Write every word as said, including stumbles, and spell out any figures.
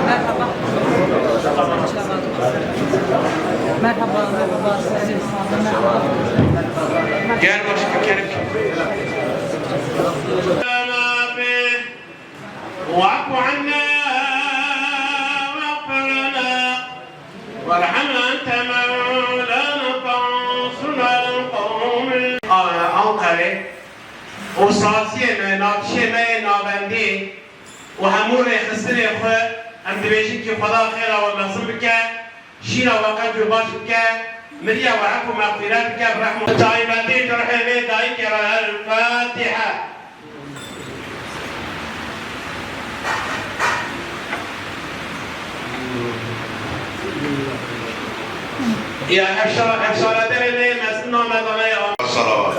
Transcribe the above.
Merhaba. Merhaba, merhaba. Gel başka kerem. واعف عنا واغفر لنا وارحمنا أنت مولانا فانصرنا على القوم. Ankara'yê û saziyê me, naqşê me yê navendî û hemû rêxistinê xwe, em dibêjin kî Xweda xêra we mezin bike, şîra we qebr û baş bike, miriya we efû mexfîret bike, bi rehmê taybetî ji ruhê vê dayikê re. El Fatiha. Ya, ev şa-, ev şaredarê me yê mezin name dane ya. Salavat.